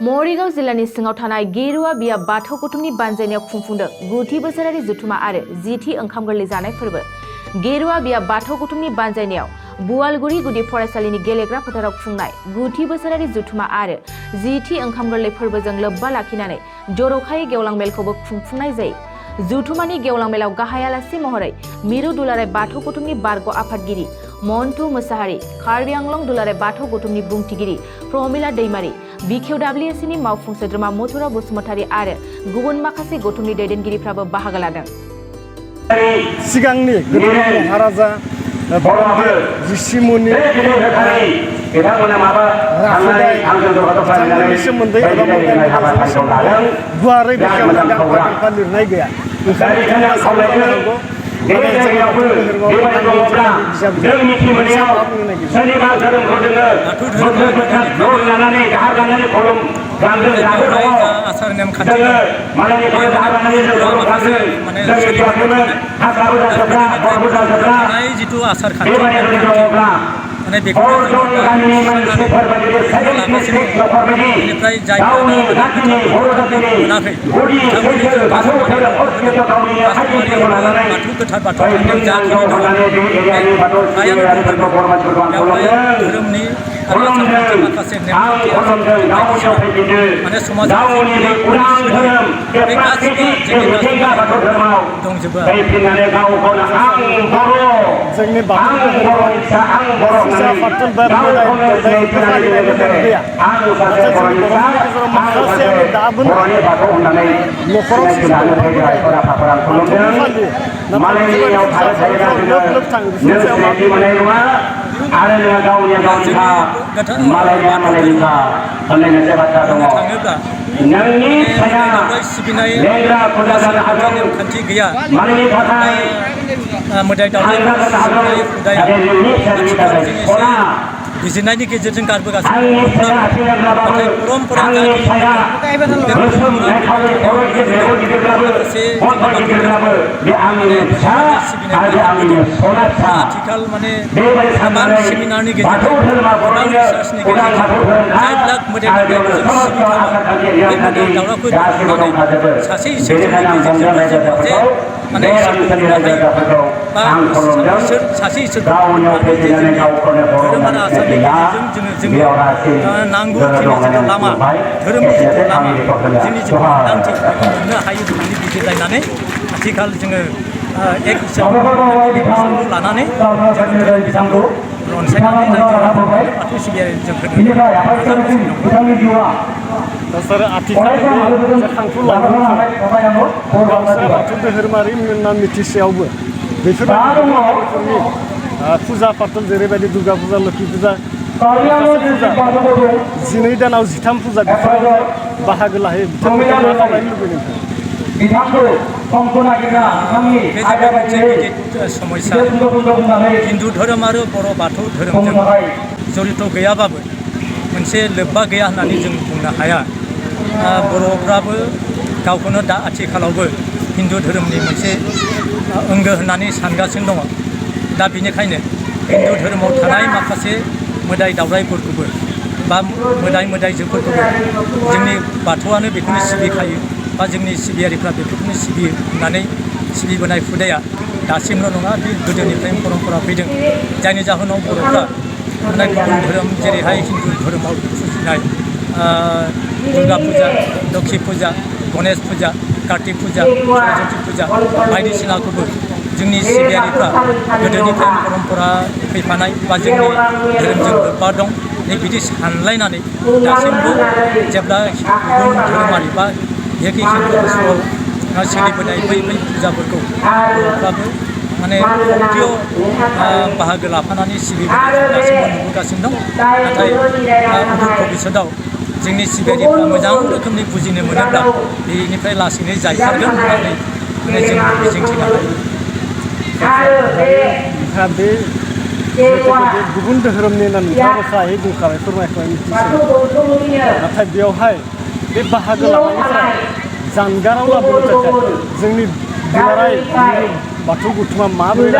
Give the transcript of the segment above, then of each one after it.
मरिगाव जिल्लानि सिङाव थानाय गेरुवा बिया बाथौ गौथुमनि बानजायनायाव खुंफुंदों 9थि बोसोरारि जुथुमा आरो 10थि ओंखाम गोरलै जानाय फोरबो। गेरुवा बिया बाथौ गौथुमनि बानजायनायाव बुवालगुरि गुदि फरायसालिनि गेलेग्रा फोथाराव खुंनाय 9थि बोसोरारि जुथुमा आरो 10थि ओंखाम गोरलै फोरबोजों लोब्बा लाखिनानै जर'खायै गेवलां मेलखौबो खुंफुंनाय जायो। जुथुमानि गेवलां मेलाव गाहाय आलासि महरै मिरु दुलाराय बाथौ गौथुमनि बारग' आफादगिरि मन्टु मोसाहारि, कार्बि आंलं दुलाराय बाथौ गौथुमनि बुंथिगिरि प्रमिला दैमारि, बिखेव WSCनि मावफुं सोद्रोमा मथुरा बसुमतारी आरो गुबुन माखासे गौथुमनि दैदेनगिरिफ्राबो बाहागो लादों। सिगांनि गोदोनि महाराजा ऋषिमुनि बिथांमोननि सोमोन्दै एबा मोदायनि सोमोन्दै गुवारै बेखेवना गांफा लिरनाय गैया। ओंखायनो बिथांमोना सावरायनो नांगौ। आसार नेमखान्थि जिथु आसार खान्थि माने बेखौ बेनिफ्राय जायफोरा मोनाखै बाथौ गोथार बाथौ जाखिनि दङ फ्रायानो बेवहाय धोरोमनि माखासे माने समाजाव बे गासिबो दंजोबो जोंनि बाथौ फुजा फाथल बा गैया। माखासे दाबो सिबिनाय नेमखान्थि गैया। मोदाय दावदाय सिबिनाय हुदाया बिजिरनायनि गेजेरजों गारबोगासिनो नाथाय परम्परा आथिखाल माने गोबां सेमिनारनि गेजेरजों गोबां रिसार्चनि गेजेरजों जायब्ला मोदाय दावदायखौ जों सिबिथाङो बे मोदाय दावदायखौ बुथुमनानै सासे इसोरनि गेजेरजों जे माने इसोरखौ बुंनो हायो बा सासे इसोरखौ धोरोम आरो आसारनि गेजेरजों जोङो नांगौखिनि जिथु लामा धोरोमनि जिथु लामा जोंनि जिथु मोनदांथि बेखौ मोननो हायो होननानै बिजिरलायनानै आथिखाल जोङो एक हिसाबै लानानै जों धोरोम बिजाबखौ रनसायनानै बाथौ सिबियारि जों सर आथिखाल बाथौ धोरोमारि होनना मिथिसेयावबो बेफोरबायदि फुजा फाथल जेरैबायदि दुर्गा फुजा, लोखि फुजा, 12 दानाव 13 फुजा बाहागो लायो। बिथांमोना खावलायनो लुबैदों समस्या हिन्दु धोरोम आरो बर' बाथौ धोरोमजों जड़ित गैयाबाबो मोनसे लोब्बा गैया होननानै जों बुंनो हाया। बर'फ्राबो गावखौनो दा आथिखालावबो हिन्दु धोरोमनि मोनसे अंगो होननानै सानगासिनो दङ। दा बेनिखायनो हिन्दु धोरोमाव थानाय माखासे मोदाय दावदायफोरखौबो बा मोदायजोफोरखौबो जोंनि बाथौआनो बेखौनो सिबिखायो बा जोंनि सिबियारिफ्रा बेफोरखौनो सिबियो होननानै सिबिबोनाय हुदाया दासिमल' नङा, बे गोदोनिफ्रायनो परम्परा फैदों। जायनि जाहोनाव बर'फ्रा माने गुबुन धोरोम जेरैहाय हिन्दु धोरोमाव फुजिनाय दुर्गा फुजा, लोक्षि फुजा, गणेश फुजा, कार्तिक फुजा, सरस्वती फुजा बायदिसिनाखौबो जोंनि सिबियारिफ्रा गोदोनिफ्रायनो परम्परा फैफानाय बा जोंनि धोरोमजों लोब्बा दं बिदि सानलायनानै दासिमबो जेब्ला गुबुन धोरोमारि बा एखे हिन्दु ओनसोलाव सोलिबोनाय बै फुजाफोरखौ बर'फ्राबो माने खाथियाव बाहागो लाफानानै सिबिबोनाय दासिमबो नुबोगासिनो दं। नाथाय उननि भबिष्यतआव जोंनि सिबियारिफ्रा मोजां रोखोमनि बुजिनो मोनोब्ला बेनिफ्राय लासैनो जायखारगोन होननानै माने जों मिजिंथिनो हायो। गुबुन धोरोमनि नोंथाङा रोखायै बुंखाबाय, फोरमायखाबाय मिथियो। नाथाय बेवहाय बे बाहागो लानायनिफ्राय जानगाराव लाबोनो थाखाय जोंनि दुलाराय बाथौ गौथुमा माबोरै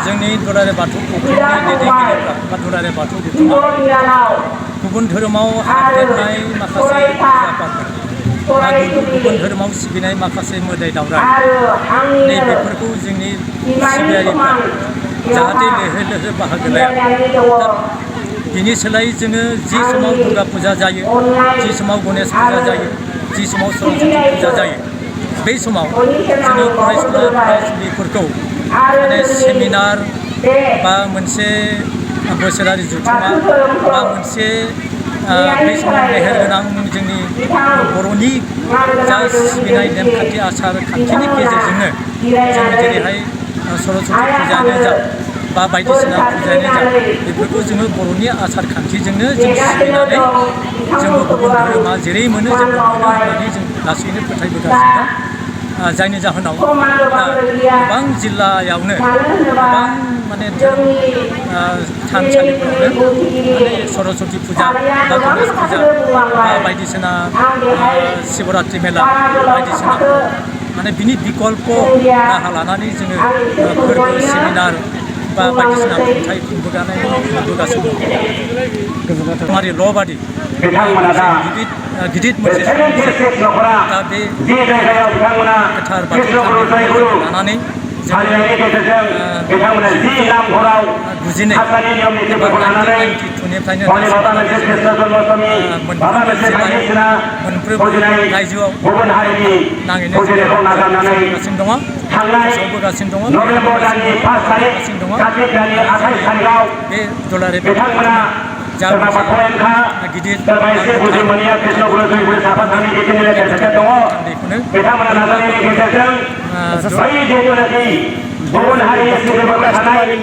जोंनि दुलाराय बाथौ गौथुमनि दैदेनगिरिफ्रा बा दुलाराय बाथौ गौथुमा गुबुन धोरोमाव हाबदेरनाय माखासे फुजाफोर गुबुन धोरोमाव सिबिनाय माखासे मोदाय दावराय नैबेफोरखौ जोंनि सिबियारिफ्रा जाहाथे लैहोर लैहोर बाहागो लाया दा बिनि सोलायै जोङो जि समाव दुर्गा फुजा जायो जि समाव गणेश फुजा जायो जि समाव सरस्वती फुजा जायो बे समाव जोङो फरायसुला फरायसुलिफोरखौ माने सेमिनार बा मोनसे बोसोरारि जथुम्मा बा मोनसे बे समाव मेहेरगोनां जोंनि बर'नि जा सिबिनाय नेमखान्थि आसार खान्थिनि गेजेरजोंनो जों जेरैहाय सरस्वती फुजायानो जा बा बायदिसिना फुजायानो जा बेफोरखौ जोङो बर'नि आसार खान्थिजोंनो जों सिबिनानै जोंबो गुबुन धोरोमा जेरै मोनो जोंबो मोनो होननानै जों लासैनो फोथायबोगासिनो दं जायनि जाहोनाव गोबां जिल्लायावनो गोबां माने धोरोम थानसालिफोरावनो माने सरस्वती फुजा बा गणेश फुजा बा बायदिसिना शिवरात्रि मेला बायदिसिना माने बिनि बिकल्प राहा लानानै जोङो फोरबो सेमिनार बा बायदिसिना खुंथाय खुंबोगासिनो दं मारि ल'बादि गिदिर मोनसे दा बे गोथार बाथौ थानसालिखौ लानानै गुजिनै एबा 1992निफ्रायनो मोनफ्रोमबो जिल्लायाव मोनफ्रोमबो रायजोआव नाङैनो फोसावबोगासिनो दङ बे दुलाराय जा गिदिर गुबुन हारिनि सुबुंफोर थानाय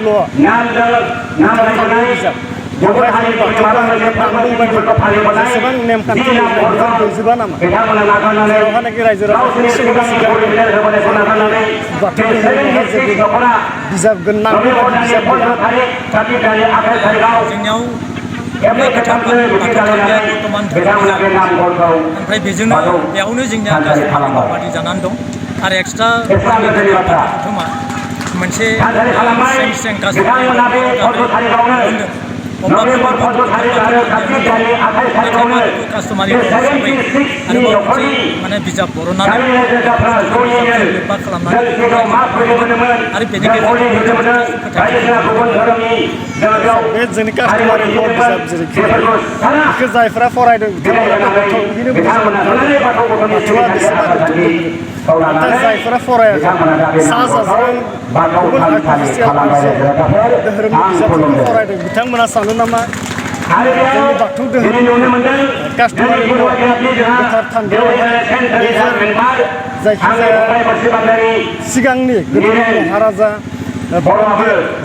जेसेबां नेमखान्थि गैजोबा नामा बेवहाय रायजो राजाफोरनि बाथौ बिजाब गोनां जोंनियाव बे गोथार बाथौया बर्थमान धोरोम ओमफ्राय बेयावनो जोंनिया गासै बादि जानानै दं आरो एक्सट्रा जथुम्मा मोनसे सें कास्टमारि हिसाबै आरोबाव मोनसे माने बिजाब बरननानै लोब्बा खालामनानै आरो बेनि गेजेरजों बे जोंनि कास्टमारि ल' बिजाब जेरै बेखौ जायफ्रा फरायदों नाथाय जायफोरा फरायाखै सा साज्रां गुबुन आर्टिफिसियेल धोरोमनि बिजाबफोरखौ फरायदों बिथांमोना सानो नामा जोंनि बाथौ धोरोम कास्टमारि गोथार थानसालि जायखिजाया सिगांनि गोदोनि महाराजा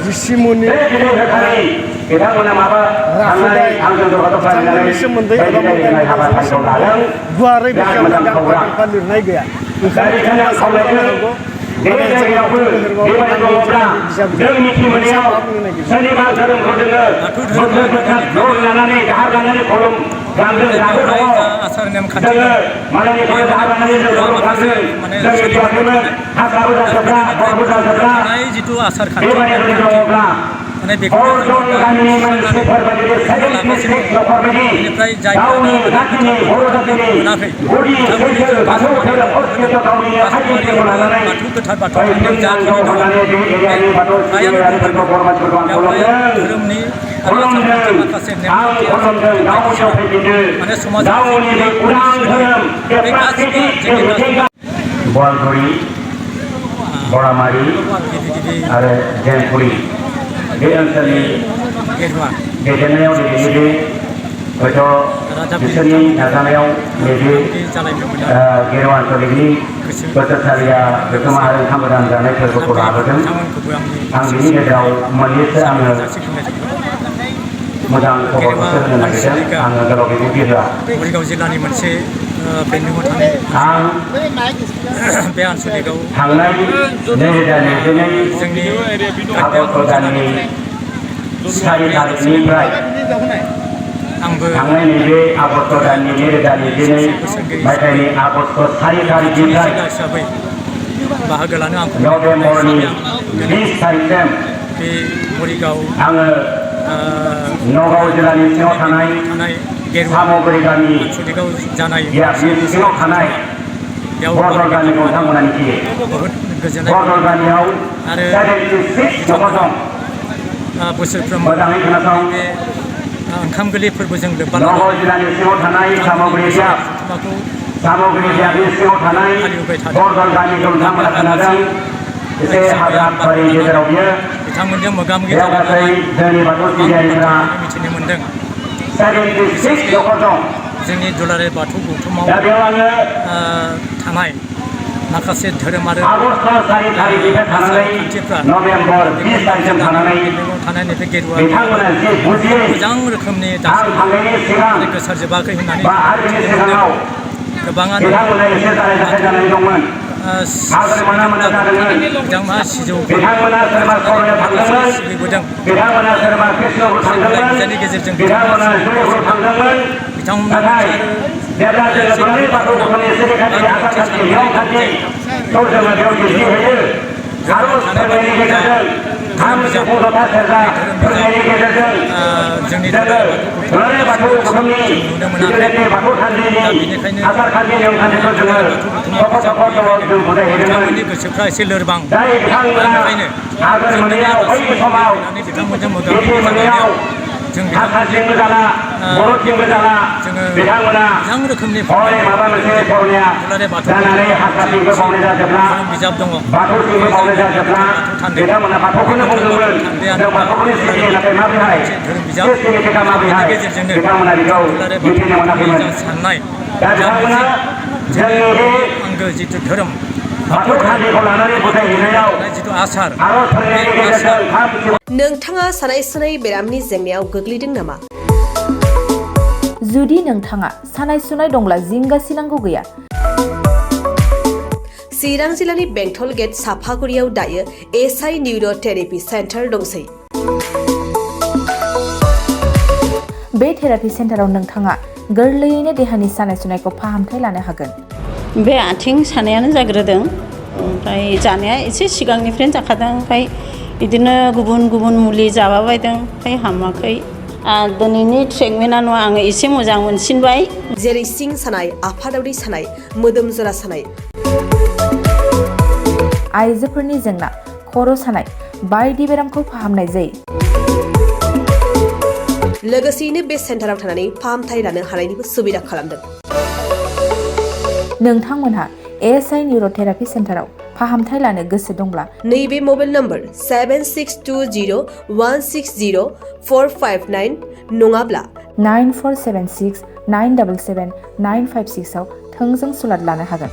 ऋषिमुनि बिथांमोननि सोमोन्दै एबा मन्दिरनि सोमोन्दै गुवारै बेखेवनानै गांफा लिरनाय गैया ओंखायनो बिथांमोना साननो हागौ आसार नेमखान्थि जिथु आसार खान्थि माने बेखौ बेनिफ्राय जायफोरा मोनाखै बाथौ गोथार बाथौ जाखिनि दङ फ्रायानो बेवहाय धोरोमनि आरो माखासे माने समाजाव बे गासिबो जोंनि बलगुरि बरामारि आरो जेनपुरि बे ओनसोलनि दैदेननायाव दिनैनि हयथ' बिसोरनि नाजानायाव नैबे गेरुवा ओनसोलनि बोसोरसालिया जथुम्मा आरो ओंखाम गोदान जानाय फोरबोखौ लाबोदों आं बिनि गेजेराव मोननैसो आङो मोजां खबरखौसो होनो नागिरदों आङो गोलाव बिबुंथि होआ मरिगाव जिल्लानि मोनसे बेन्दोंआव थानाय आं बे आनसलिकआव थांनाय 2022 जोंनि आगष्ट दाननि 4 तारिखनिफ्राय आंबो थांनाय नैबे आगष्ट दाननि 2022 मायथाइनि आगष्ट 4 तारिखनिफ्राय हिसाबै बाहागो लानो आंखौ नभेम्बरनि 20 तारिखसिम बे मरिगाव आङो नगाव जिल्लानि सिङाव थानाय गेरुवा सामगुरि गामि आनसलिकाव जानाय बिनि सिङाव थानाय बेयाव बरदल गामिखौ नोंथांमोना मिथियो बहुद गोजोननाय बरदल गामियाव आरो 76 न'खर दं बोसोरफ्रोमबो मोजाङै खोनासं बे ओंखाम गोरलै फोरबोजों लोब्बा नगाव जिल्लानि सिङाव थानाय सामगुरि बियाब जुथुमाखौ सामगुरि बियाबनि सिङाव थानाय बरदल गामिखौ नोंथांमोना खोनादों एसे हाग्रा बारि गेजेराव बियो बिथांमोनजों मोगा मोगि बेयाव गासै जोंनि बाथौ सिबियारिफोरा मिथिनो मोन्दों 76 न'खर दं जोंनि दुलाराय बाथौ गौथुमाव दा बेयाव आङो थानाय माखासे धोरोम आरो आगष्ट 4 थारिखनिफ्राय थानानै नभेम्बर 20 तारिखसिम थानानै थानाय नैबे गेरुवा बिथांमोना जि बुजियै मोजां रोखोमनि आं थांनायनि सिगां गोसारजोबाखै होननानै बा आरबिनि सिगाङाव गोबाङानो बिथांमोना एसे जाथाय जानानै दंमोन हागोन मोना मोना जादोंमोन बिथांमोनहा सिजौ बिथांमोना सोरबा सरयाव थांदोंमोन सिबिबोदों बिथांमोना सोरबा कृष्णखौ थांदोंमोन बिजाबनि गेजेरजों बिथांमोना जयखौ थांदोंमोन नाथाय जेब्ला जोङो दुलाराय बाथौ गौथुमनि सिबिखान्थि आसारखान्थि नियमखान्थिखौ जोङो बेयाव दिन्थिहैयो आर'ज फोरमायनायनि गेजेरजों खाम सिफुं जथा सेरजा फोरमायनायनि गेजेरजों जोंनि जोङो दुलाराय बाथौ गौथुमनि जिथुनाखि बाथौ थानसालिनि आसारखान्थि नियमखान्थिखौ जोङो थख' थख' जों बुजायहैदोंमोन बिथांमोननि गोसोफ्रा एसे लोरबां जाय बिथांमोना आगोल मोनैयाव बै समाव बिथांमोनजों मोगा बिटि मोगि मोनैयाव जों हारसाथिंबो जाला बर'थिंबो जाला बिथांमोना मोजां रोखोमनि हरै माबा मोनसे बर'निया जानानै हारसाथिंबो बावनाय जाजोबला बिजाब दङ बाथौथिंबो बावनाय जाजोबला बिथांमोना बाथौखौनो बुंदोंमोन जों बाथौखौनो सिबियो नाथाय माबोरैहाय सिस्टेमेटिकआ माबोरैहाय बिथांमोना बेखौ मिथिनो मोनाखैमोन साननाय दा बिथांमोना जोंनि बे आंगो जिथु धोरोम बाथौ थानसालिखौ लानानै बुजायहैनायाव जिथु आसार आर'ज फोरमायनायनि गेजेरजों खाम सिफुं नोंथाङा सानाय सुनाय बेरामनि जेंनायाव गोग्लैदों नामा? जुदि नोंथाङा सानाय सुनाय दंब्ला जिंगासिनांगौ गैया। चिरां जिल्लानि बेंटल गेट साफागुरियाव दायो एसआइ निउर' थेरापि सेन्टार दंसै। बे थेरापि सेन्टाराव नोंथाङा गोरलैयैनो देहानि सानाय सुनायखौ फाहामथाय लानो हागोन। बे आथिं सानायानो जाग्रोदों ओमफ्राय जानाया एसे सिगांनिफ्रायनो जाखादों ओमफ्राय बिदिनो गुबुन गुबुन मुलि जाबाबायदों ओमफ्राय हामाखै दिनैनि ट्रिटमेन्टआनो आङो एसे मोजां मोनसिनबाय। जेरै सिं सानाय, आफादावदै सानाय, मोदोम जरा सानाय, आइजोफोरनि जेंना, खर' सानाय बायदि बेरामखौ फाहामनाय जायो। लोगोसेयैनो बे सेन्टाराव थानानै फाहामथाय लानो हानायनिबो सुबिदा खालामदों। नोंथांमोनहा एसआइ निउर' थेरापि सेन्टाराव फाहामथाय लानो गोसो दंब्ला नैबे मबाइल नम्बर 7620160459 नङाब्ला 9476977956 आव थोंजों सुलाद लानो हागोन।